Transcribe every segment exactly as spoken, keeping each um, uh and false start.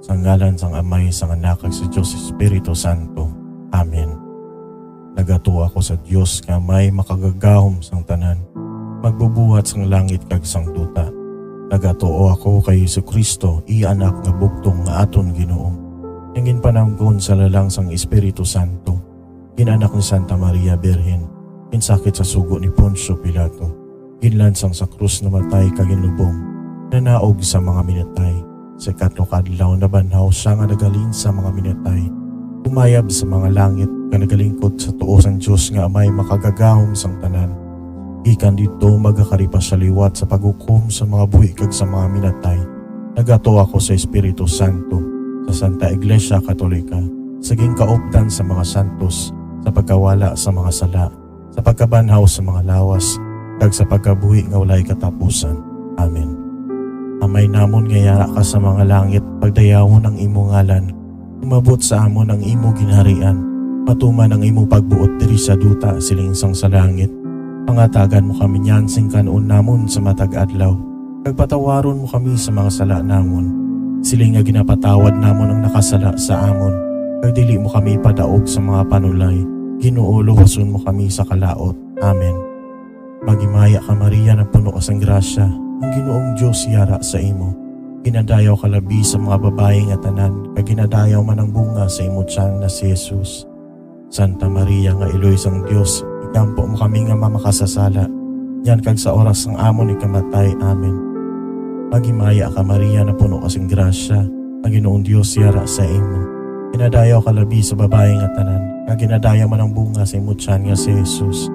Sa ngalan sang Amay, sang Anak, kag sa Dios Espiritu Santo. Amen. Nagatuo ako sa Dios nga Amay, makagagahom sang tanan, magbubuhat sang langit kag sang duta. Nagatuo ako kay Jesu-Cristo, iya Anak nga bugtong nga aton Ginoo, nga ginpanamkon sa lalang sang Espiritu Santo, gin-anak ni Santa Maria Birhen, ginsakit sa sugo ni Poncio Pilato, ginlansang sa krus, namatay kag ginlubong, nanaog sa mga minatay. Sa ikatlo ka adlaw nabanhaw sia nga naghalin sa mga minatay, umayab sa mga langit, nga nagalingkod sa tuo sang Dios nga Amay, makagagahom sang tanan. Gikan didto magakari pa sia liwat sa paghukom sa mga buhi kag sa mga minatay. Nagatuo ako sa Espiritu Santo, sa Santa Iglesia Katolika, sa ginkaupdan sa mga santos, sa pagkawala sa mga sala, sa pagkabanhaw sa mga lawas, kag sa pagkabuhi nga walay katapusan. Amen. Amay namon nga yara ka sa mga langit, pagdayawon ang imo ngalan. Umabot sa amon ang imo ginharian. Matuman ang imo pagbuot diri sa duta, siling sang sa langit. Pangatagan mo kami niyan sing kan-on namon sa matag adlaw, kag patawaron mo kami sa mga sala namon, siling nga ginapatawad namon ang nakasala sa amon, kag dili mo kami ipadaog sa mga panulay. Ginoo, luwason mo kami sa kalaut. Amen. Maghimaya ka, Maria, nga puno ka sang grasya, ang Ginoong Dios yara sa imo. Ginadayaw ka labi sa mga babayi nga tanan, kag ginadayaw man ang bunga sa imo tiyan nga si Jesus. Santa Maria nga iloy sang Dios, igampo mo kami nga mga makasasala, niyan kag sa oras sang amon ikamatay. Amen. Maghimaya ka, Maria, nga puno ka sing grasya, ang Ginoong Dios yara sa imo. Ginadayaw ka labi sa babayi nga tanan, kag ginadayaw man ang bunga sa imo tiyan nga si Jesus.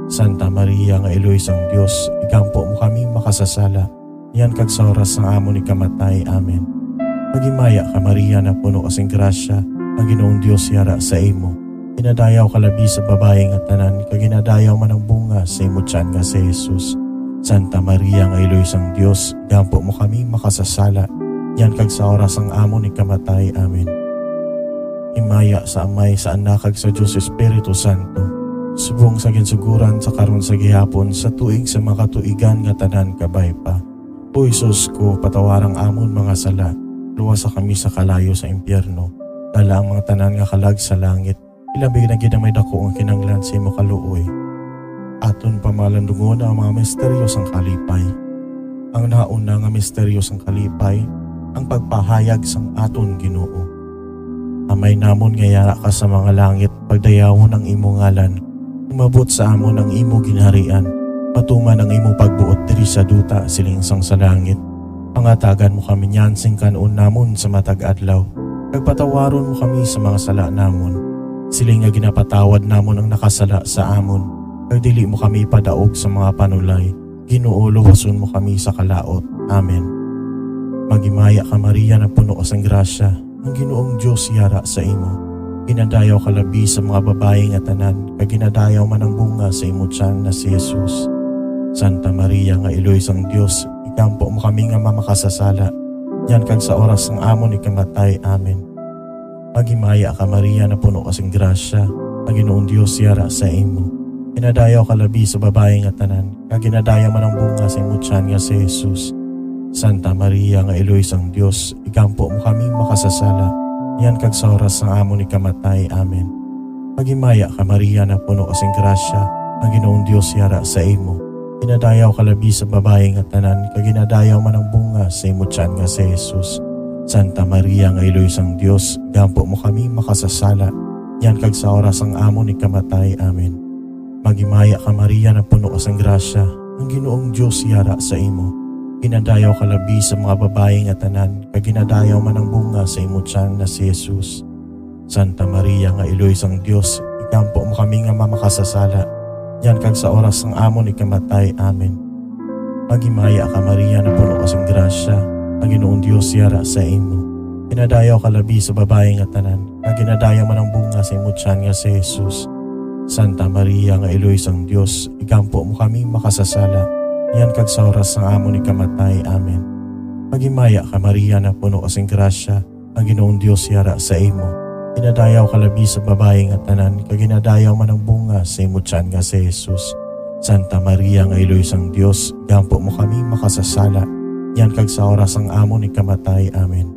Santa Maria nga iloy sang Dios, igampo mo kami makasasala, niyan kag sa oras sang amon ikamatay. Amen. Maghimaya ka, Maria, nga puno ka sing grasya, ang Ginoong Dios yara sa imo. Ginadayaw ka labi sa babayi nga tanan, kag ginadayaw man ang bunga sa imo tiyan nga si Jesus. Santa Maria nga iloy sang Dios, igampo mo kami makasasala, niyan kag sa oras sang amon ikamatay. Amen. Himaya sa Amay, sa Anak, kag sa Dios Espiritu Santo, subong sa ginsuguran, sa karon, sa gihapon, sa tuig sa mga katuigan nga tanan. Kabay pa. O Jesus ko, patawara ang amon mga sala, luwasa kami sa kalayo sa impyerno, dala ang mga tanan nga kalag sa langit, ilabi na gid ang may daku nga kinahanglan sa imo kaluoy. Aton pamalandungon ang mga misteryo sang kalipay. Ang nauna nga misteryo sang kalipay, ang pagpahayag sang aton Ginoo. Amay namon nga yara ka sa mga langit, pagdayawon ang imo ngalan. Umabot sa amon ang imo ginharian. Matuman ang imo pagbuot diri sa duta, siling sang sa langit. Pangatagan mo kami niyan sing kan-on namon sa matag adlaw, kag patawaron mo kami sa mga sala namon, siling nga ginapatawad namon ang nakasala sa amon, kag dili mo kami ipadaog sa mga panulay. Ginoo, luwason mo kami sa kalaut. Amen. Maghimaya ka, Maria, nga puno ka sang grasya, ang Ginoong Dios yara sa imo. Ginadayaw ka labi sa mga babayi nga tanan, kag ginadayaw man ang bunga sa imo tiyan nga si Jesus. Santa Maria nga iloy sang Dios, igampo mo kami nga mga makasasala, niyan kag sa oras sang amon ikamatay. Amen. Maghimaya ka, Maria, nga puno ka sing grasya, ang Ginoong Dios yara sa imo. Ginadayaw ka labi sa babayi nga tanan, kag ginadayaw man ang bunga sa imo tiyan nga si Jesus. Santa Maria nga iloy sang Dios, igampo mo kami makasasala, niyan kag sa oras sang amon ikamatay. Amen. Maghimaya ka, Maria, nga puno ka sing grasya, ang Ginoong Dios yara sa imo. Ginadayaw ka labi sa babayi nga tanan, kag ginadayaw man ang bunga sa imo tiyan nga si Jesus. Santa Maria nga iloy sang Dios, igampo mo kami makasasala, niyan kag sa oras sang amon ikamatay. Amen. Maghimaya ka, Maria, nga puno ka sang grasya, ang Ginoong Dios yara sa imo. Ginadayaw ka labi sa mga babayi nga tanan, kag ginadayaw man ang bunga sa imo tiyan nga si Jesus. Santa Maria nga iloy sang Dios, igampo mo kami nga mga makasasala, niyan kag sa oras sang amon ikamatay. Amen. Maghimaya ka, Maria, nga puno ka sing grasya, ang Ginoong Dios yara sa imo. Ginadayaw ka labi sa babayi nga tanan, kag ginadayaw man ang bunga sa imo tiyan nga si Jesus. Santa Maria nga iloy sang Dios, igampo mo kami makasasala, niyan kag sa oras sang amon ikamatay. Amen. Maghimaya ka, Maria, nga puno ka sing grasya, ang Ginoong Dios yara sa imo. Ginadayaw ka labi sa babayi nga tanan, kag ginadayaw man ang bunga sa imo tiyan nga si Jesus. Santa Maria nga iloy sang Dios, igampo mo kami makasasala, niyan kag sa oras sang amon ikamatay. Amen.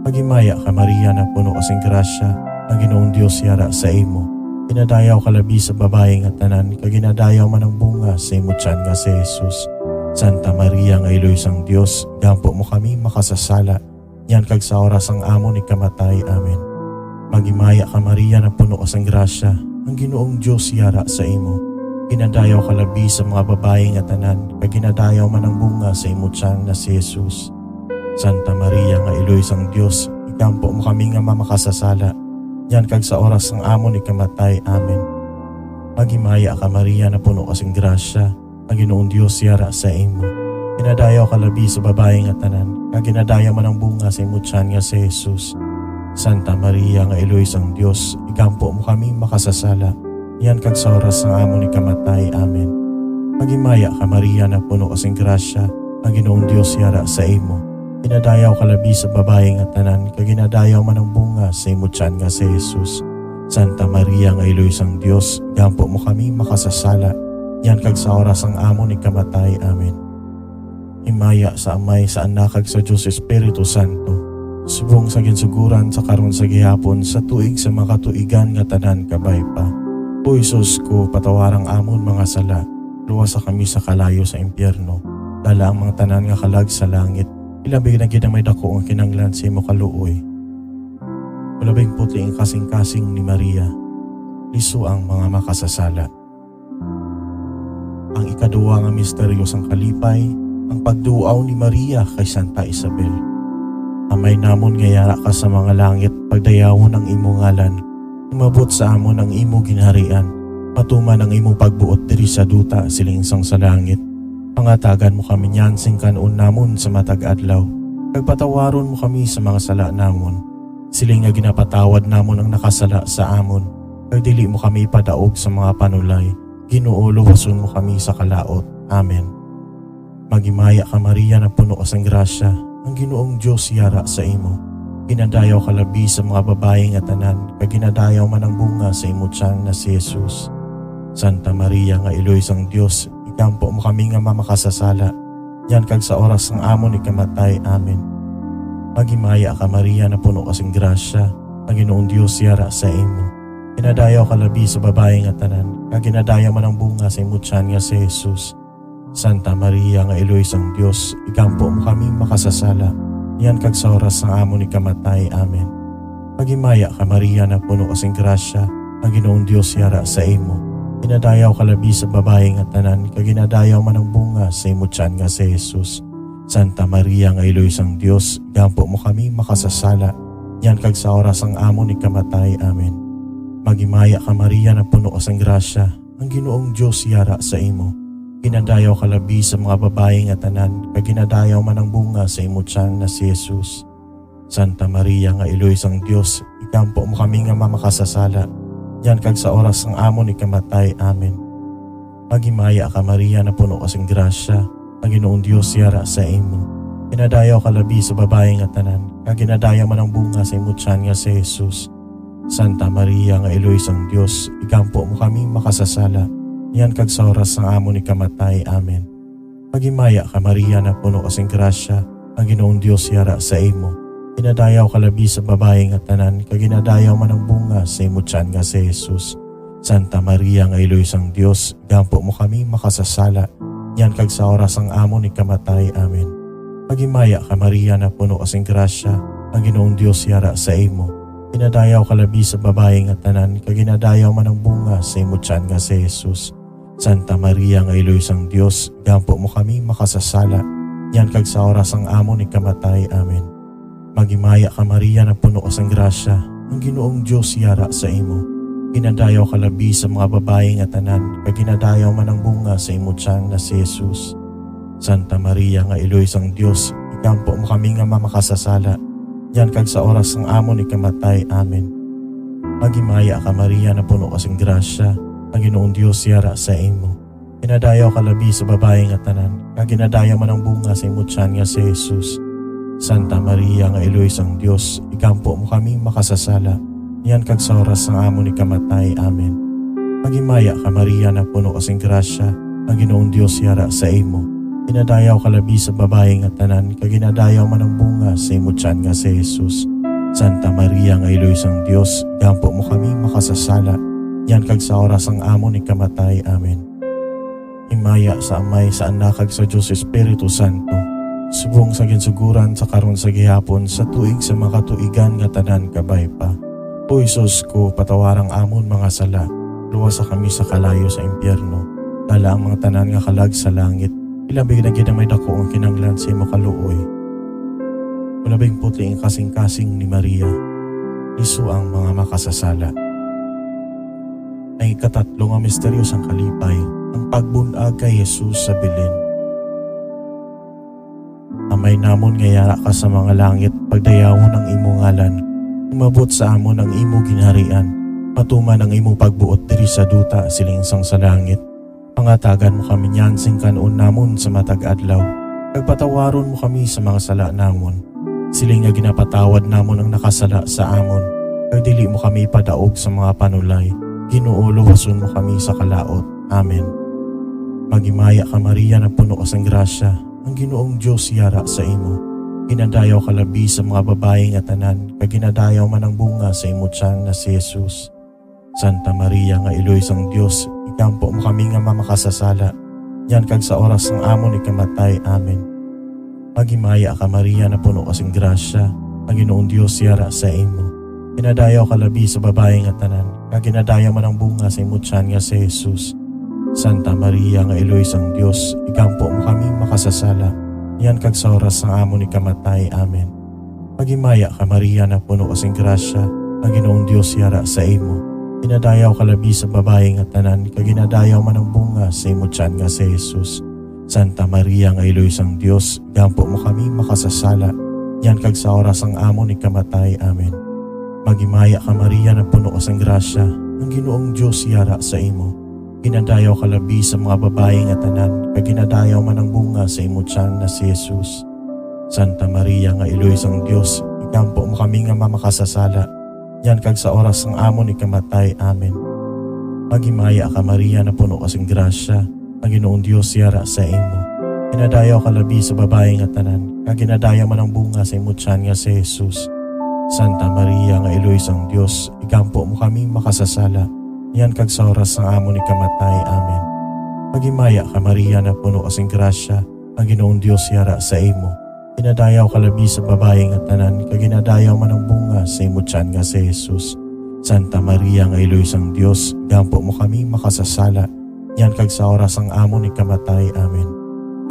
Maghimaya ka, Maria, nga puno ka sing grasya, ang Ginoong Dios yara sa imo. Ginadayaw ka labi sa babayi nga tanan, kag ginadayaw man ang bunga sa imo tiyan nga si Jesus. Santa Maria nga iloy sang Dios, igampo mo kami makasasala, niyan kag sa oras sang amon ikamatay. Amen. Maghimaya ka, Maria, nga puno ka sang grasya, ang Ginoong Dios yara sa imo. Ginadayaw ka labi sa mga babayi nga tanan, kag ginadayaw man ang bunga sa imo tiyan nga si Jesus. Santa Maria nga iloy sang Dios, igampo mo kami nga mga makasasala, niyan kag sa oras sang amon ikamatay. Amen. Maghimaya ka, Maria, nga puno ka sing grasya, ang Ginoong Dios yara sa imo. Ginadayaw ka labi sa babayi nga tanan, kag ginadayaw man ang bunga sa imo tiyan nga si Jesus. Santa Maria nga iloy sang Dios, igampo mo kami makasasala, niyan kag sa oras sang amon ikamatay. Amen. Maghimaya ka, Maria, nga puno ka sing grasya, ang Ginoong Dios yara sa imo. Ginadayaw ka labi sa babayi nga tanan, kag ginadayaw man ang bunga sa imo tiyan nga si Jesus. Santa Maria nga iloy sang Dios, igampo mo kami makasasala, niyan kag sa oras sang amon ikamatay. Amen. Himaya sa Amay, sa Anak, kag sa Dios Espiritu Santo, subong sa ginsuguran, sa karon, sa gihapon, sa tuig sa mga katuigan nga tanan. Kabay pa. O Jesus ko, patawara ang amon mga sala, luwasa kami sa kalayo sa impyerno, dala ang mga tanan nga kalag sa langit, ilabi na gid ang may daku nga kinahanglan sa imo kaluoy. Ulabing puti ang kasing-kasing ni Maria, liso ang mga makasasala. Ang ikaduha nga misteryo sang kalipay, ang pagduaw ni Maria kay Santa Isabel. Amay namon nga yara ka sa mga langit, pagdayawon ang imo ngalan. Umabot sa amon ang imo ginharian. Matuman ang imo pagbuot diri sa duta, siling sang sa langit. Pangatagan mo kami niyan sing kan-on namon sa matag adlaw, kag patawaron mo kami sa mga sala namon, siling nga ginapatawad namon ang nakasala sa amon, kag dili mo kami ipadaog sa mga panulay, Ginoo, luwason mo kami sa kalaut. Amen. Maghimaya ka, Maria, nga puno ka sang grasya, ang Ginoong Dios yara sa imo. Ginadayaw ka labi sa mga babayi nga tanan, kag ginadayaw man ang bunga sa imo tiyan nga si Jesus. Santa Maria nga iloy sang Dios, igampo mo kami nga mga makasasala, niyan kag sa oras sang amon ikamatay. Amen. Maghimaya ka, Maria, nga puno ka sing grasya, ang Ginoong Dios yara sa imo. Ginadayaw ka labi sa babayi nga tanan, kag ginadayaw man ang bunga sa imo tiyan nga si Jesus. Santa Maria nga iloy sang Dios, igampo mo kami makasasala, niyan kag sa oras sang amon ikamatay. Amen. Maghimaya ka, Maria, nga puno ka sing grasya, ang Ginoong Dios yara sa imo. Ginadayaw ka labi sa babayi nga tanan, kag ginadayaw man ang bunga sa imo tiyan nga si Jesus. Santa Maria nga iloy sang Dios, igampo mo kami makasasala, niyan kag sa oras sang amon ikamatay. Amen. Maghimaya ka, Maria, nga puno ka sang grasya, ang Ginoong Dios yara sa imo. Ginadayaw ka labi sa mga babayi nga tanan, kag ginadayaw man ang bunga sa imo tiyan nga si Jesus. Santa Maria nga iloy sang Dios, igampo mo kami nga mga makasasala, niyan kag sa oras sang amon ikamatay. Amen. Maghimaya ka, Maria, nga puno ka sing grasya, ang Ginoong Dios yara sa imo. Ginadayaw ka labi sa babayi nga tanan, kag ginadayaw man ang bunga sa imo tiyan nga si Jesus. Santa Maria nga iloy sang Dios, igampo mo kami makasasala, niyan kag sa oras sang amon ikamatay. Amen. Maghimaya ka, Maria, nga puno ka sing grasya, ang Ginoong Dios yara sa imo. Ginadayaw ka labi sa babayi nga tanan, kag ginadayaw man ang bunga sa imo tiyan nga si Jesus. Santa Maria nga iloy sang Dios, igampo mo kami makasasala, niyan kag sa oras sang amon ikamatay. Amen. Maghimaya ka, Maria, nga puno ka sing grasya, ang Ginoong Dios yara sa imo. Ginadayaw ka labi sa babayi nga tanan, kag ginadayaw man ang bunga sa imo tiyan nga si Jesus. Santa Maria nga iloy sang Dios, igampo mo kami makasasala, niyan kag sa oras sang amon ikamatay. Amen. Maghimaya ka, Maria, nga puno ka sang grasya, ang Ginoong Dios yara sa imo. Ginadayaw ka labi sa mga babayi nga tanan, kag ginadayaw man ang bunga sa imo tiyan nga si Jesus. Santa Maria nga iloy sang Dios, igampo mo kami nga mga makasasala, niyan kag sa oras sang amon ikamatay. Amen. Maghimaya ka, Maria, nga puno ka sing grasya, ang Ginoong Dios yara sa imo. Ginadayaw ka labi sa babayi nga tanan, kag ginadayaw man ang bunga sa imo tiyan nga si Jesus. Santa Maria nga iloy sang Dios, igampo mo kami makasasala, niyan kag sa oras sang amon ikamatay. Amen. Maghimaya ka, Maria, nga puno ka sing grasya, ang Ginoong Dios yara sa imo. Ginadayaw ka labi sa babayi nga tanan, kag ginadayaw man ang bunga sa imo tiyan nga si Jesus. Santa Maria nga Iloy sang Dios, igampo mo kami makasasala, niyan kag sa oras sang amon ikamatay. Amen. Himaya sa Amay, sa Anak, kag sa Dios Espiritu Santo, subong sa ginsuguran, sa karon, sa gihapon, sa tuig sa mga katuigan nga tanan. Kabay pa. O Jesus ko, patawara ang amon mga sala, luwasa kami sa kalayo sa impyerno, dala ang mga tanan nga kalag sa langit, ilabi na gid ang may dako nga kinahanglan sa imo kaluoy. Ulabing puti ang kasing-kasing ni Maria, lisua ang mga makasasala. Ang ikatatlo nga misteryo sang kalipay, ang pagbun-ag kay Jesus sa Belen. Amay namon nga yara ka sa mga langit, pagdayawon ang imo ngalan. Umabot sa amon ang imo ginharian. Matuman ang imo pagbuot diri sa duta, siling sang sa langit. Pangatagan mo kami niyan sing kan-on namon sa matag adlaw, kag patawaron mo kami sa mga sala namon, siling nga ginapatawad namon ang nakasala sa amon, kag dili mo kami ipadaog sa mga panulay, Ginoo, luwason mo kami sa kalaut. Amen. Maghimaya ka, Maria, nga puno ka sang grasya, ang Ginoong Dios yara sa imo. Ginadayaw ka labi sa mga babayi nga tanan, kag ginadayaw man ang bunga sa imo tiyan nga si Jesus. Santa Maria nga Iloy sang Dios, igampo mo kami nga mga makasasala, niyan kag sa oras sang amon ikamatay. Amen. Maghimaya ka, Maria, nga puno ka sing grasya, ang Ginoong Dios yara sa imo. Ginadayaw ka labi sa babayi nga tanan, kag ginadayaw man ang bunga sa imo tiyan nga si Jesus. Santa Maria nga Iloy sang Dios, igampo mo kami makasasala, niyan kag sa oras sang amon ikamatay. Amen. Maghimaya ka, Maria, nga puno ka sing grasya, ang Ginoong Dios yara sa imo. Ginadayaw ka labi sa babayi nga tanan, kag ginadayaw man ang bunga sa imo tiyan nga si Jesus. Santa Maria nga Iloy sang Dios, igampo mo kami makasasala, niyan kag sa oras sang amon ikamatay. Amen. Maghimaya ka, Maria, nga puno ka sang grasya, ang Ginoong Dios yara sa imo. Ginadayaw ka labi sa mga babayi nga tanan, kag ginadayaw man ang bunga sa imo tiyan nga si Jesus. Santa Maria nga Iloy sang Dios, igampo mo kami nga mga makasasala, niyan kag sa oras sang amon ikamatay. Amen. Maghimaya ka, Maria, nga puno ka sing grasya, ang Ginoong Dios yara sa imo. Ginadayaw ka labi sa babayi nga tanan, kag ginadayaw man ang bunga sa imo tiyan nga si Jesus. Santa Maria nga Iloy sang Dios, igampo mo kami makasasala, niyan kag sa oras sang amon ikamatay. Amen. Maghimaya ka, Maria, nga puno ka sing grasya, ang Ginoong Dios yara sa imo. Ginadayaw ka labi sa babayi nga tanan, kag ginadayaw man ang bunga sa imo tiyan nga si Jesus. Santa Maria nga Iloy sang Dios, igampo mo kami makasasala, niyan kag sa oras sang amon ikamatay. Amen.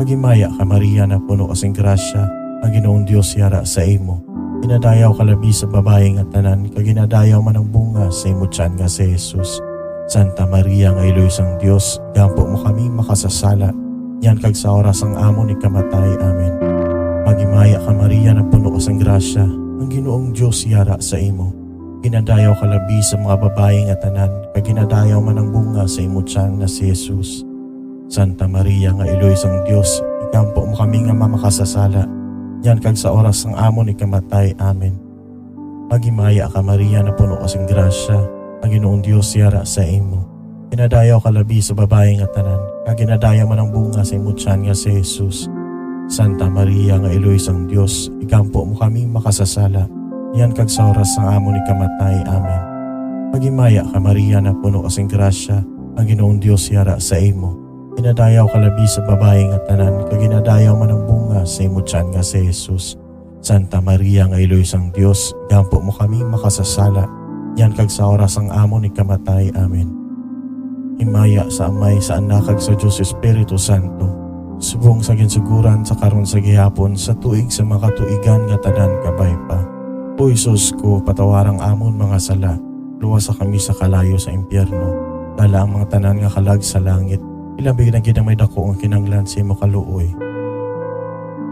Maghimaya ka, Maria, nga puno ka sing grasya, ang Ginoong Dios yara sa imo. Ginadayaw ka labi sa babayi nga tanan, kag ginadayaw man ang bunga sa imo tiyan nga si Jesus. Santa Maria nga Iloy sang Dios, igampo mo kami makasasala, niyan kag sa oras sang amon ikamatay. Amen. Maghimaya ka, Maria, nga puno ka sang grasya, ang Ginoong Dios yara sa imo. Ginadayaw ka labi sa mga babayi nga tanan, kag ginadayaw man ang bunga sa imo tiyan nga si Jesus. Santa Maria nga Iloy sang Dios, igampo mo kami nga mga makasasala, niyan kag sa oras sang amon ikamatay. Amen. Maghimaya ka, Maria, nga puno ka sing grasya, ang Ginoong Dios yara sa imo. Ginadayaw ka labi sa babayi nga tanan, kag ginadayaw man ang bunga sa imo tiyan nga si Jesus. Santa Maria nga Iloy sang Dios, igampo mo kami makasasala, niyan kag sa oras sang amon ikamatay. Amen. Maghimaya ka, Maria, nga puno ka sing grasya, ang Ginoong Dios yara sa imo. Ginadayaw ka labi sa babayi nga tanan, kag ginadayaw man ang bunga sa imo tiyan nga si Jesus. Santa Maria nga Iloy sang Dios, igampo mo kami makasasala, niyan kag sa oras sang amon ikamatay. Amen. Himaya sa Amay, sa Anak, kag sa Dios Espiritu Santo, subong sa ginsuguran, sa karon, sa gihapon, sa tuig sa mga katuigan nga tanan. Kabay pa. O Jesus ko, patawara ang amon mga sala, luwasa kami sa kalayo sa impyerno, dala ang mga tanan nga kalag sa langit, ilabi na gid ang may dako nga kinahanglan sa imo kaluoy.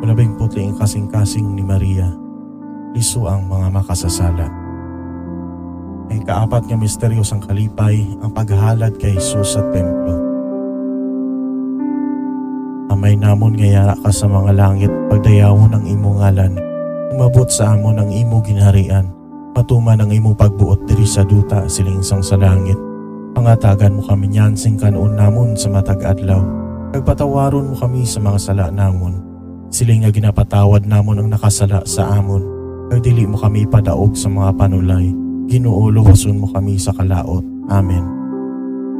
Ulabing puti ang kasing-kasing ni Maria, lisua ang mga makasasala. Ang ikaapat nga misteryo sang kalipay, ang paghalad kay Jesus sa templo. Amay namon nga yara ka sa mga langit, pagdayawon ang imo ngalan. Umabot sa amon ang imo ginharian. Matuman ang imo pagbuot diri sa duta, siling sang sa langit. Pangatagan mo kami niyan sing kan-on namon sa matag adlaw, kag patawaron mo kami sa mga sala namon, siling nga ginapatawad namon ang nakasala sa amon, kag dili mo kami ipadaog sa mga panulay. Ginoo, luwason mo kami sa kalaut. Amen.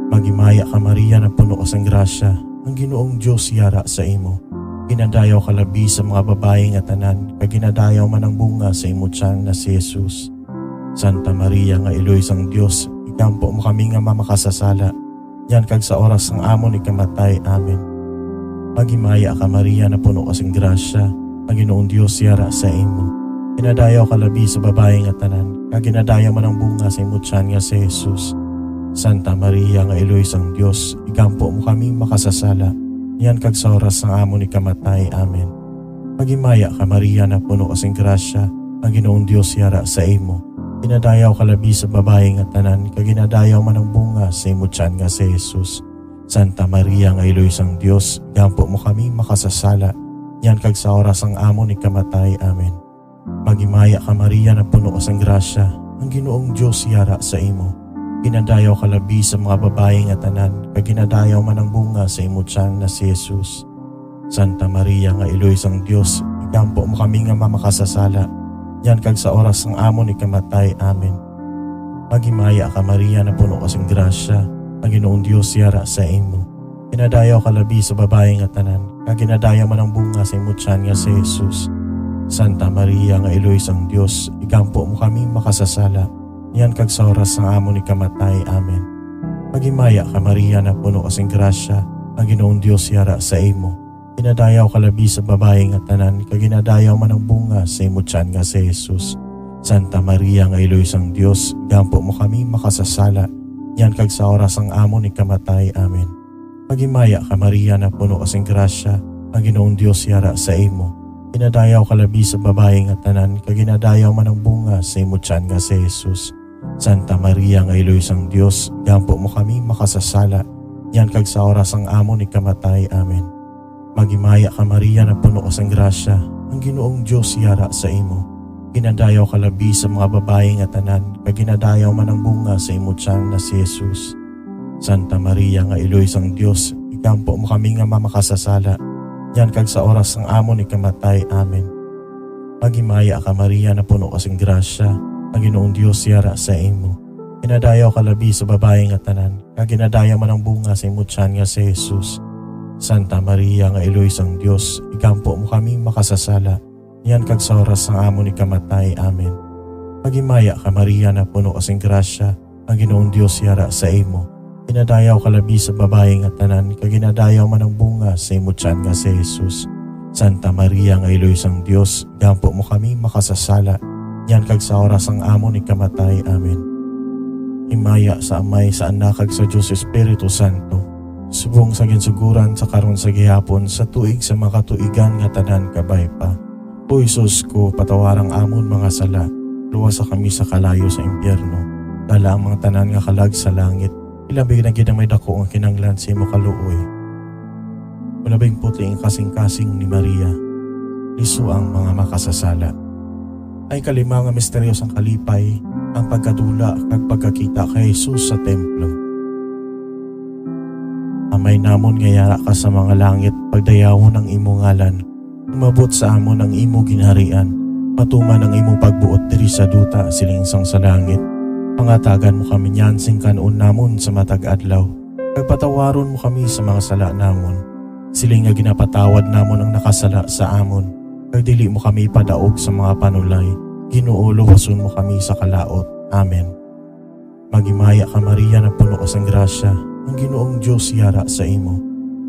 Maghimaya ka, Maria, nga puno ka sang grasya, ang Ginoong Dios yara sa imo. Ginadayaw ka labi sa mga babayi nga tanan, kag ginadayaw man ang bunga sa imo tiyan nga si Jesus. Santa Maria nga iloy sang Dios, igampo mo kami nga mga makasasala, niyan kag sa oras sang amon ikamatay. Amen. Maghimaya ka, Maria, nga puno ka sing grasya, ang Ginoong Dios yara sa imo. Ginadayaw ka labi sa babayi nga tanan, kag ginadayaw man ang bunga sa imo tiyan nga si Jesus. Santa Maria nga iloy sang Dios, igampo mo kami makasasala, niyan kag sa oras sang amon ikamatay. Amen. Maghimaya ka, Maria, nga puno ka sing grasya, ang Ginoong Dios yara sa imo. Ginadayaw ka labi sa babayi nga tanan, kag ginadayaw man ang bunga sa imo tiyan nga si Jesus. Santa Maria nga iloy sang Dios, gampo mo kami makasasala, niyan kag sa oras sang amon ikamatay. Amen. Maghimaya ka, Maria, nga puno ka sang grasya, ang Ginoong Dios yara sa imo. Ginadayaw ka labi sa mga babayi nga tanan, kag ginadayaw man ang bunga sa imo tiyan nga si Jesus. Santa Maria nga iloy sang Dios, igampo mo kami nga mga makasasala, niyan kag sa oras sang amon ikamatay. Amen. Maghimaya ka, Maria, nga puno ka sing grasya, ang Ginoong Dios yara sa imo. Ginadayaw ka labi sa babayi nga tanan, kag ginadayaw man ang bunga sa imo tiyan nga si Jesus. Santa Maria nga iloy sang Dios, igampo mo kami makasasala, niyan kag sa oras sang amon ikamatay. Amen. Maghimaya ka, Maria, nga puno ka sing grasya, ang Ginoong Dios yara sa imo. Ginadayaw ka labi sa babayi nga tanan, kag ginadayaw man ang bunga sa imo tiyan nga si Jesus. Santa Maria nga iloy sang Dios, gampo mo kami makasasala, niyan kag sa oras sang amon ikamatay. Amen. Maghimaya ka, Maria, nga puno ka sing grasya, ang Ginoong Dios yara sa imo. Ginadayaw ka labi sa babayi nga tanan, kag ginadayaw man ang bunga sa imo tiyan nga si Jesus. Santa Maria nga iloy sang Dios, gampo mo kami makasasala, niyan kag sa oras sang amon ikamatay. Amen. Maghimaya ka, Maria, nga puno ka sang grasya, ang Ginoong Dios yara sa imo. Ginadayaw ka labi sa mga babayi nga tanan, kag ginadayaw man ang bunga sa imo tiyan nga si Jesus. Santa Maria nga iloy sang Dios, igampo mo kami nga mga makasasala, niyan kag sa oras sang amon ikamatay. Amen. Maghimaya ka, Maria, nga puno ka sing grasya, ang Ginoong Dios yara sa imo. Ginadayaw ka labi sa babayi nga tanan, kag ginadayaw man ang bunga sa imo tiyan nga si Jesus. Santa Maria nga iloy sang Dios, igampo mo kami makasasala, niyan kag sa oras sang amon ikamatay. Amen. Maghimaya ka, Maria, nga puno ka sing grasya, ang Ginoong Dios yara sa imo. Ginadayaw ka labi sa babayi nga tanan, kag ginadayaw man ang bunga sa imo tiyan nga si Jesus. Santa Maria nga iloy sang Dios, gampo mo kami makasasala, niyan kag sa oras sang amon ikamatay. Amen. Himaya sa Amay, sa Anak, kag sa Dios Espiritu Santo, subong sa ginsuguran, sa karon, sa gihapon, sa tuig sa mga katuigan nga tanan kabay pa. O Jesus ko, patawara ang amon mga sala, luwasa kami sa kalayo sa impyerno, dala ang mga tanan nga kalag sa langit, ilabi na gid ang may daku nga kinahanglan sa imo kaluoy. Malabing puti ang kasing-kasing ni Maria, liso ang mga makasasala. Ay kalima nga misteryo sang kalipay, ang pagkadula kag pagkakita kay Jesus sa templo. Amay namon nga yara ka sa mga langit, pagdayawon ang imo ngalan. Umabot sa amon ang imo ginharian. Matuman ang imo pagbuot diri sa duta, siling sang sa langit. Pangatagan mo kami niyan sing kan-on namon sa matag adlaw. Kag patawaron mo kami sa mga sala namon, siling nga ginapatawad namon ang nakasala sa amon. Kag dili mo kami ipadaog sa mga panulay. Ginoo, luwason mo kami sa kalaut. Amen. Maghimaya ka, Maria, nga puno ka sang grasya, ang Ginoong Dios yara sa imo.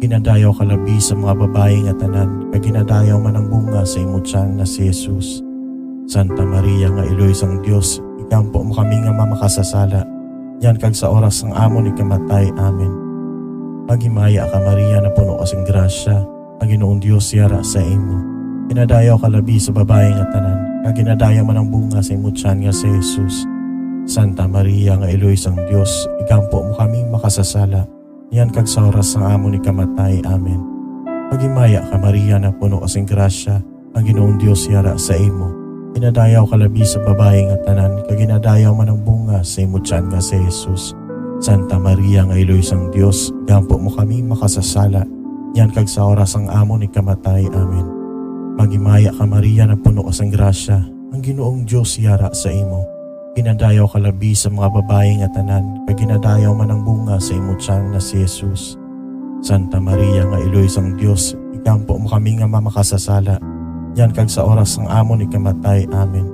Ginadayaw ka labi sa mga babayi nga tanan, kag ginadayaw man ang bunga sa imo tiyan nga si Jesus. Santa Maria nga iloy sang Dios, igampo mo kami nga mga makasasala, niyan kag sa oras sang amon ikamatay. Amen. Maghimaya ka, Maria, nga puno ka sing grasya, ang Ginoong Dios yara sa imo. Ginadayaw ka labi sa babayi nga tanan, kag ginadayaw man ang bunga sa imo tiyan nga si Jesus. Santa Maria nga iloy sang Dios, igampo mo kami makasasala, niyan kag sa oras sang amon ikamatay. Amen. Maghimaya ka, Maria, nga puno ka sing grasya, ang Ginoong Dios yara sa imo. Ginadayaw ka labi sa babayi nga tanan, kag ginadayaw man ang bunga sa imo tiyan nga si Jesus. Santa Maria nga iloy sang Dios, gampo mo kami makasasala, niyan kag sa oras sang amon ikamatay. Amen. Maghimaya ka, Maria, nga puno ka sang grasya, Ang Ginoong Dios yara sa imo. Ginadayaw ka labi sa mga babayi nga tanan, kag ginadayaw man ang bunga sa imo tiyan nga si Jesus. Santa Maria nga Iloy sang Dios, igampo mo kami nga mga makasasala, niyan kag sa oras sang amon ikamatay. Amen.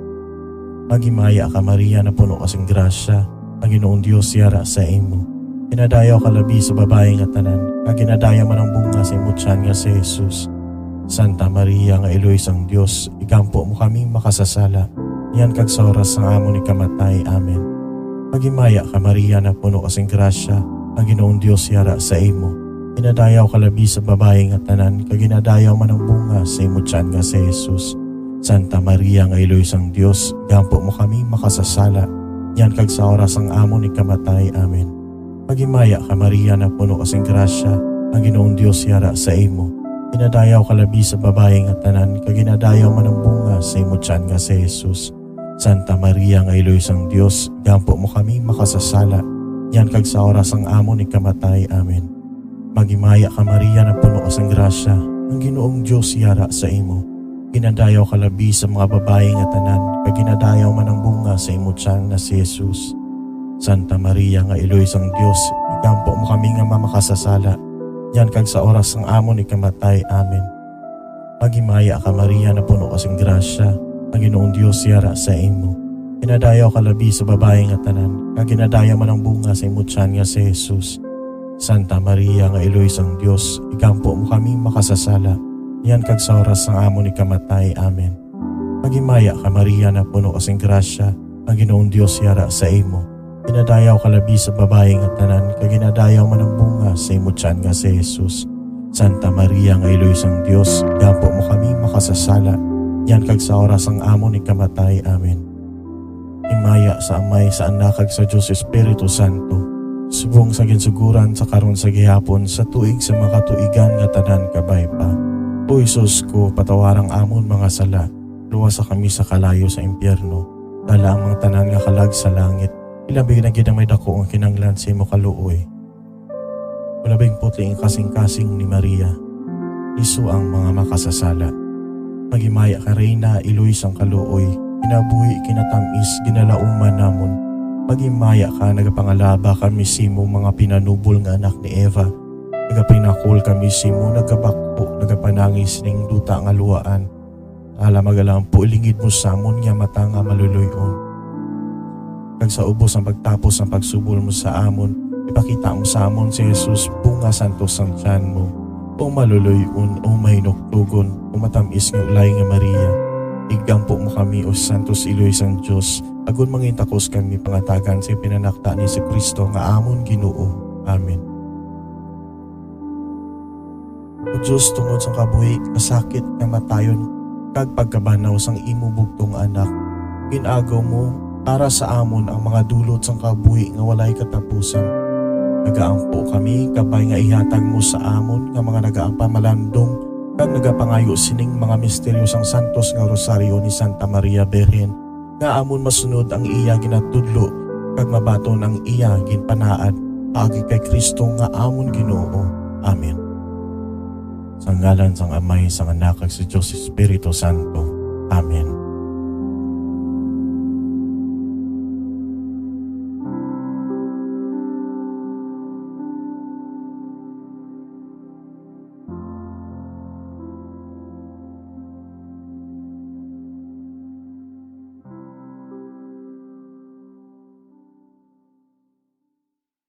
Maghimaya ka, Maria, napuno ka sing grasya, ang Ginoong Dios yara sa imo. Ginadayaw ka labi sa babayi nga tanan, kag ginadayaw man ang bunga sa imo tiyan nga si Jesus. Santa Maria nga Iloy sang Dios, igampo mo kami makasasala, niyan kag sa oras sang amon ikamatay. Amen. Maghimaya ka, Maria, napuno ka sing grasya, ang Ginoong Dios yara sa imo. Ginadayaw ka labi sa babayi nga tanan, kag ginadayaw man ang bunga sa imo tiyan nga si Jesus. Santa Maria nga Iloy sang Dios, igampo mo kami makasasala, niyan kag sa oras sang amon ikamatay. Amen. Maghimaya ka, Maria, napuno ka sing grasya, ang Ginoong Dios yara sa imo. Ginadayaw ka labi sa babayi nga tanan, kag ginadayaw man ang bunga sa imo tiyan nga si Jesus. Santa Maria nga Iloy sang Dios, igampo mo kami makasasala, niyan kag sa oras sang amon ikamatay. Amen. Maghimaya ka, Maria, napuno ka sang grasya, ang Ginoong Dios yara sa imo. Ginadayaw ka labi sa mga babayi nga tanan, kag ginadayaw man ang bunga sa imo tiyan nga si Jesus. Santa Maria nga Iloy sang Dios, igampo mo kami nga mga makasasala, niyan kag sa oras sang amon ikamatay. Amen. Maghimaya ka, Maria, napuno ka sing grasya, ang Ginoong Dios yara sa imo. Ginadayaw ka labi sa babayi nga tanan, kag ginadayaw man ang bunga sa imo tiyan nga si Jesus. Santa Maria nga Iloy sang Dios, igampo mo kami makasasala, niyan kag sa oras sang amon ikamatay. Amen. Maghimaya ka, Maria, napuno ka sing grasya, ang Ginoong Dios yara sa imo. Ginadayaw ka labi sa babayi nga tanan, kag ginadayaw man ang bunga sa imo tiyan nga si Jesus. Santa Maria nga Iloy sang Dios, igampo mo kami makasasala, niyan kag sa oras sang amon ikamatay. Amen. Himaya sa Amay, sa Anak, kag sa Dios Espiritu Santo, subong sa ginsugoran, sa karon, sa gihapon, sa tuig sa mga katuigan nga tanan kabay pa. O Jesus ko, patawara ang amon mga sala, luwasa kami sa kalayo sa impyerno, dala ang mga tanan nga kalag sa langit, ilabi na gid ang may dako nga kinahanglan sa imo kaluoy. Ulabing putli ang kasing-kasing ni Maria, liso ang mga makasasala. Maghimaya ka, Reyna, iloy sang kaluoy, kinabuhi, kinatamis, ginalauman namon. Maghimaya ka, nagapangalaba kami simo, mga pinanubol nga anak ni Eva. Nagapinakol kami simo, nagabakho, nagapanangis ning duta nga luwaan. Ala, magalampo, ilingid mo sa amon nga mata nga maluloy-on. Kag sa ubos sang pagtapos sang pagsubol mo sa amon, ipakita mo sa amon si Jesus, bunga santos sang tiyan mo. O maluloy-on, o mahinuktogon, o matamis nga ulay nga Maria, igampo mo kami, o santos iloy sang Dios, agod mangin takos kami pangatagan sa pinanakta ni Jesu-Cristo nga amon Ginoo. Amen. O Dios, tungod sang kabuhi, kasakit, kamatayon, kag pagkabanaw sang imo bugtong Anak, gin-agaw mo para sa amon ang mga dulot sang kabuhi nga walay katapusan. Nagaampo kami kabay nga ihatag mo sa amon nga mga nagaapamalandong kag nagapangayo sining mga misteryo sang santos nga rosaryo ni Santa Maria Birhen, nga amon masunod ang iya ginatudlo kag mabaton ang iya ginpanaad, paagi kay Cristo nga amon Ginoo. Amen. Sa ngalan sang Amay, sang Anak, kag sa Dios Espiritu Santo. Amen.